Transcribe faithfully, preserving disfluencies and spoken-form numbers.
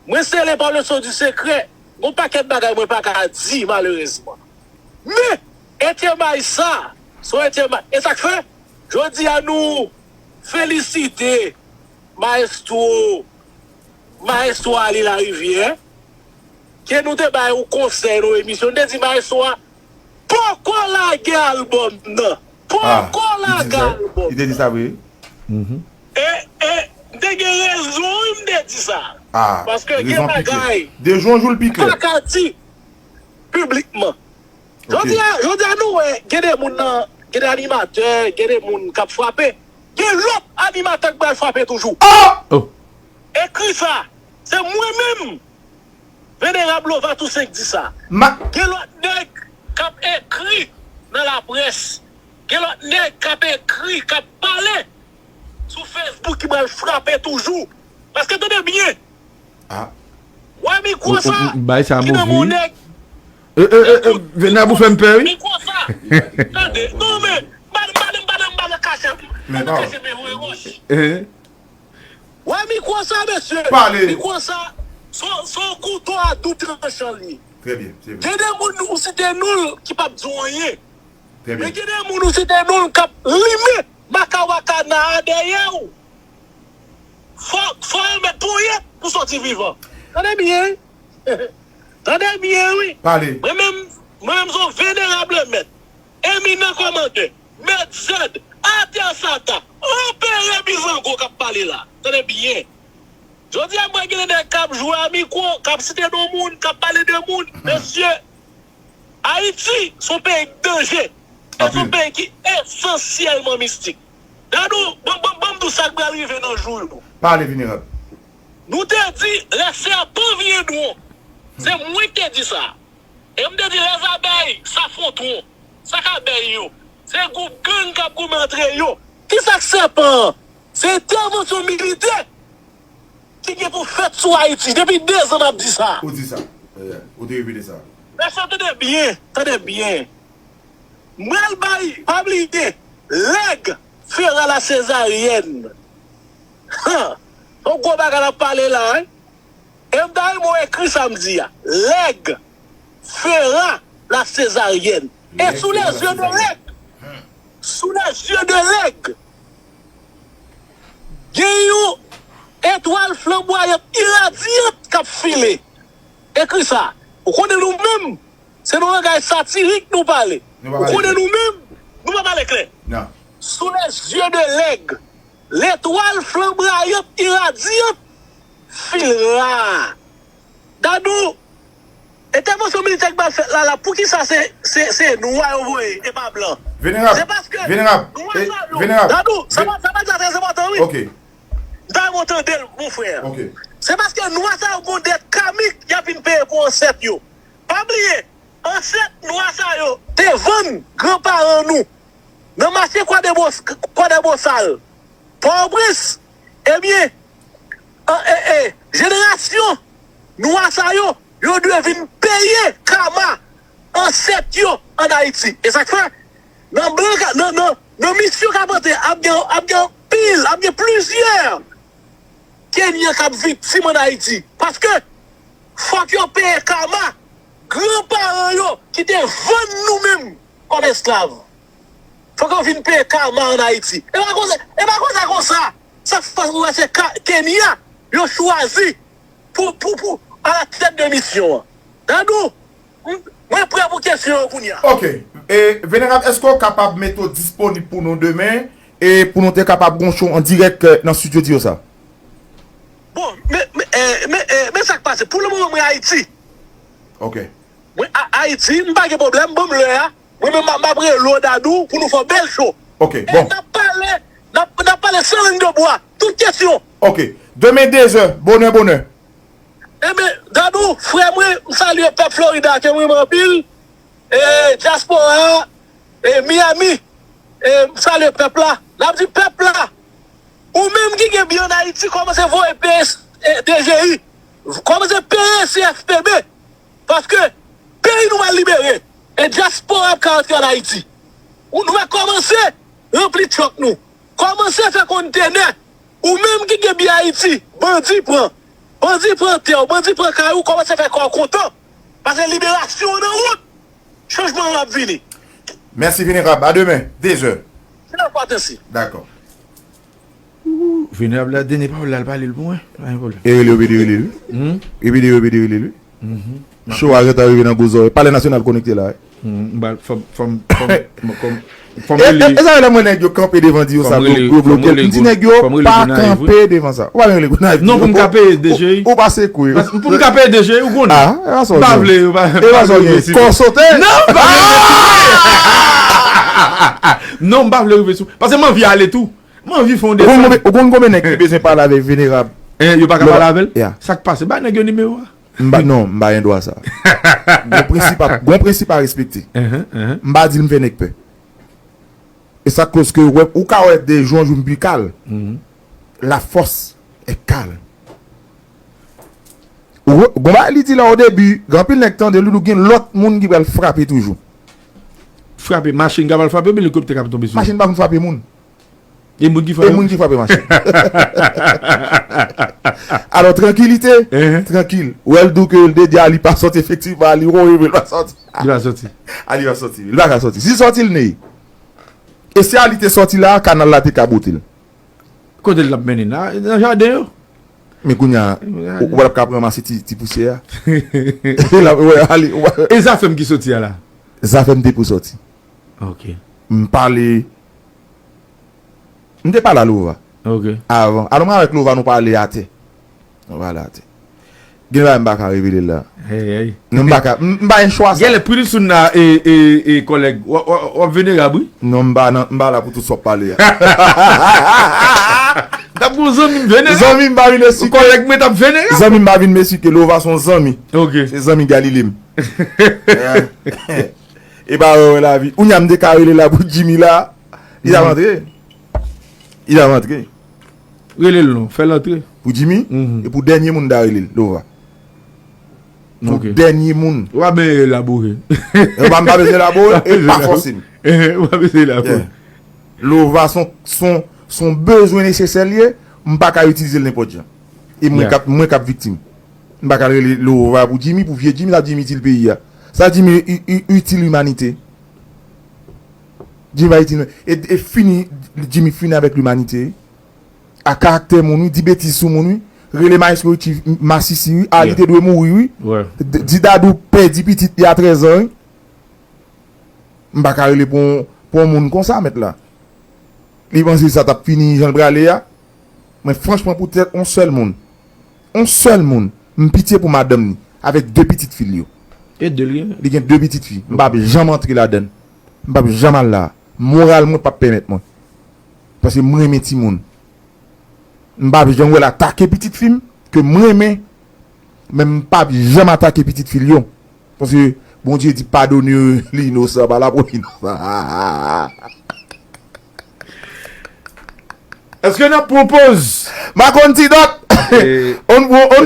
Mwen se le pa leson di sekrè. Gon pakèt bagay mwen pa ka di, malerezman. Men, entèmay sa, se yon entèmay. E sa k fè, jodi a nou felisite Mayestwo, Mayestwo Ali Larivière, ke nou te bay yon konsèy nan yon emisyon. Nou te di Mayestwo a poko lage albòm nan. Poko lage albòm nan. Li te di sa vre? E, e, m te gen rezon, wi, m te di sa. Paske gen bagay. De jou an jou l pi klè. M pa ka di piblikman. Jodi a, jodi a nou wè, gen de moun nan, gen de animatè, gen de moun k ap frape. Gen lòt animatè k pral frape toujou. Ekri sa, se mwen menm, Venerab Lova Toussaint k di sa. Gen lòt nèg k ap ekri nan laprès. Gen lòt nèg k ap ekri, k ap pale sou Facebook ki pral frape toujou. Paske tande byen. Wè mikwo sa ki nan men yon nèg. Ekout, Venerab ou fè m pè, wi. Mikwo sa. Tande, non men, m pa nan, m pa nan, m pa nan kache, m pa nan kache men voye wòch. Wè mikwo sa, mesye. Pale. Mikwo sa, se yon, se yon kouto a doub tranchan li ye. Trè byen, se vre. Gen de moun ou site non l ki p ap di w anyen. Trè byen. Men gen de moun ou site non l k ap limen makawakana a dèyè w. Fò, fò yo mèt ponyèt pou soti vivan. Tande byen, wi. Tande byen, wi. Pale. Mwen menm, mwen menm se yon venerab mèt. Eminan kòmandè, Mèt Zèd, Atè Sata, Anperè Bizango k ap pale la. Tande byen. Jodi a, m wè gen de nèg k ap jwe a mikwo, k ap site non moun, k ap pale de moun. Mesye, Ayiti se yon peyi danje. E se yon peyi ki esansyèlman mistik. Dadou, ban, ban, ban m di w sa k pral rive nan jou yo. Pale, Venerab. Nou te di, les serpents viendront. Se mwen ki te di sa. E m te di, les abeilles s'affronteront. Sa k abèy yo? Se gwoup gang k ap goumen antre yo. Kisa k sèpan an? Se entèvansyon militè ki gen pou fèt sou Ayiti. Depi dezan n ap di sa. Ou di sa. Ou te repete sa. Mesye, tande byen, tande byen. M pral bay, pa bliye, lèg Fera la Sezaryèn. Han! Yon gwo bagay l ap pale la, wi. E m ta renmen w ekri sa m di a. Lèg Fera la Sezaryèn. E sous les yeux de lèg, sous les yeux de lèg, gen yon etwal flanbwayan iradyant k ap file. Ekri sa. Ou konnen nou menm, se nan langaj satirik nou pale. Ou konnen nou menm, nou pa pale klè. Sous les yeux de lèg, letwal flanbwayan iradyant filtra. Dadou, entèvansyon militè ki pral fèt la, la, poukisa se, se, se nwa yo voye, e pa blan? Venerab, se paske venerab, nwa sa yo, Dadou, sa pa, sa pa di sa trè enpòtan, wi. Ok. M ta renmen w tande l, mon frè. Ok. Se paske nwa sa yo gon dèt kamik y ap vin peye pou ansèt yo. Pa bliye, ansèt nwa sa yo te vann granparan nou nan mache Kwadèbosal, Pòtoprens. Ebyen, an, e, e, jenerasyon nwa sa yo, yo dwe vin peye kama ansèt yo ann Ayiti. E sa k fè, nan blan, nan, nan, nan misyon k ap antre, ap gen, ap gen anpil, ap gen plizyè Kenyan k ap viktim ann Ayiti. Paske fòk yo peye kama granparan yo ki te vann nou menm kòm esklav. Fòk yo vin peye kama ann Ayiti. E pa konsa, e pa konsa konsa. Sa k fè ou wè se ka, Kenya yo chwazi pou, pou, pou alatèt de misyon an. Dadou, m, mwen prè pou kesyon yo kounye a. Ok. E, Venerab, èske w kapab mete w disponib pou nou demen e pou nou te kapab gon show an dirèk, eh, nan studio Dio sa? Bon, men, men, eh, men, eh, men sa k pase. Pou le moman, mwen Ayiti. Ok. Mwen A-, Ayiti, m pa gen pwoblèm, ban m lè a. Mwen menm, m ap, m ap rele w Dadou pou nou fè yon bèl show. Ok, bon. E n ap pale, n ap, n ap pale sans langue de bois. Tout kesyon. Ok. Demen dezè, bonè, bonè. Ebyen, Dadou, frè mwen, m salye pèp Florida ke m renmen anpil. E, dyaspora, e, Miami, e, m salye pèp la. N ap di pèp la, ou menm ki gen byen ann Ayiti, kòmanse voye peye, e, D G I. Kòmanse peye C F P B. Paske peyi nou pral libere. E dyaspora ap ka antre ann Ayiti. Ou, nou va kòmanse ranpli truck nou. Kòmanse fè kontenè. Ou menm ki gen byen Ayiti, bandi pran. Bandi pran tè w, bandi pran kay ou, kòmanse fè kò w kontan. Paske liberasyon an nan wout. Chanjman an ap vini. Mèsi Venerab. A demen, de zè. Se nan pòtansi. Dakò. Venerab la, dènye pawòl la, l pale l pou mwen. Pa gen pwoblèm. E rele yo, pede rele li. Wi pede yo, pede rele li. Show a gentan rive nan gwo zòrèy. Palè Nasyonal konekte la. Wi. Fòm, fòm, fòm, fòm, fòm rele. E sa lè mwen nèg yo kanpe devan di yo sa, yo bloke l. M di nèg yo pa kanpe devan sa. Ou pa rele Gonayiv. Non, pou m ka peye D G. Ou pa sekwe. Pou m ka peye D G, ou konnen. Ah, e pa sa w di. M pa vle, e pa sa w di. Kò sote. Non, m pa vle rive sou. Non, m pa vle rive sou. Paske m anvi ale tou. M anvi fè yon desann. Ou konn konbyen nèg ki bezwen pale avèk Venerab? Yo pa ka pale avè l? Sa k pase? Ba nèg yo nimewo a. M ba, non, m ba gen dwa sa. Gon prensip a, gon prensip a respekte. M ba di l m fè nèg pè. E sa k koz ke ou ka wè de jou an jou m pi kal. La force est calme. Ou, gon bagay li di la o debi, gen anpil nèg tande l, ou gen lòt moun ki pral frape toujou. Frape, machin ka pral frape, oubyen elikoptè k ap tonbe sou li? Machin pa konn frape moun. E moun ki frape. E moun ki frape machin. Alò, trankilite, trankil. Ou wè l di w ke l dedye a li pa sòti, efektivman, li wonye, men l pa sòti. Li pa sòti. A li pa sòti. Li pa ka sòti. Si l sòti, l neye. E si a li te sòti la, kanal la te ka bote l. Kote l t ap mennen? Nan, nan jaden yo. Men kounye a, ou, ou pa t ap ka ranmase ti, ti pousyè a. E la, ou wè, ale, ou pa... E Zafèm ki soti a la? Zafèm te pou sòti. Ok. M pale. M te pale a Lova. Ok. Avan. Alò, mwen avèk Lova, nou pale atè. Nou pale atè. Gen bagay m pa ka revele l la. Hey, hey. Non, m pa ka. M, m pa gen chwa sa. Genlè Prince Soun nan, e, e, e, kòlèg. W, w, w ap venerab, wi. Non, m pa nan, m pa la pou tout sa w ap pale a. T ap gon zanmi m venerab. Zanmi m pa vin esplike. Kòlèg mwen t ap venerab. Zanmi m pa vin m esplike. Lova se yon zanmi. Ok. Se zanmi Galile m. E pa wè, wè lavi. Ou nya m te ka rele la pou Jimmy la. Li t ap antre. Li t ap antre. Rele l non, fè l antre. Pou Jimmy, e pou dènye moun m ta rele l, Lova. Pou dènye moun. Ou pa bezwen elabore. E pa m pa bezwen elabore, e pa fòse m. Ou pa bezwen elabore. Lova se yon, se yon, se yon bezwen nesesè l ye, m pa ka itilize l nenpòt jan. E mwen k ap, mwen k ap viktim. M pa ka rele Lova pou Jimmy, pou vye Jimmy, sa Jimmy itil peyi a. Sa Jimmy i, i, itil imanite. Jimmy pa itil, e, e fini, Jimmy fini avèk limanite. A karaktè moun, wi, di betiz sou moun, wi. Rele Maestro Richie masisi, wi. Ali te dwe mouri, wi. Di Dadou pèdi pitit li a trèz an, wi. M pa ka rele pou yon, pou yon moun konsa, mèt la. Li panse sa t ap fini jan l prale a. Mwen, franchman, poutèt yon sèl moun. Yon sèl moun. M pitye pou madanm ni, avèk de pitit fi l yo. E de l gen? Li gen de pitit fi. M p ap janm antre ladann. M p ap janm al la. Moral mwen p ap pèmèt mwen. Paske m renmen timoun. M p ap janm wè l atake pitit fi m, ke m renmen, men m p ap janm atake pitit fi l yo. Paske Bondye di, padone yo, li inosan, pa la pou inosan. Èske n ap pran poz? M pa konn ti dòt. On, on, on,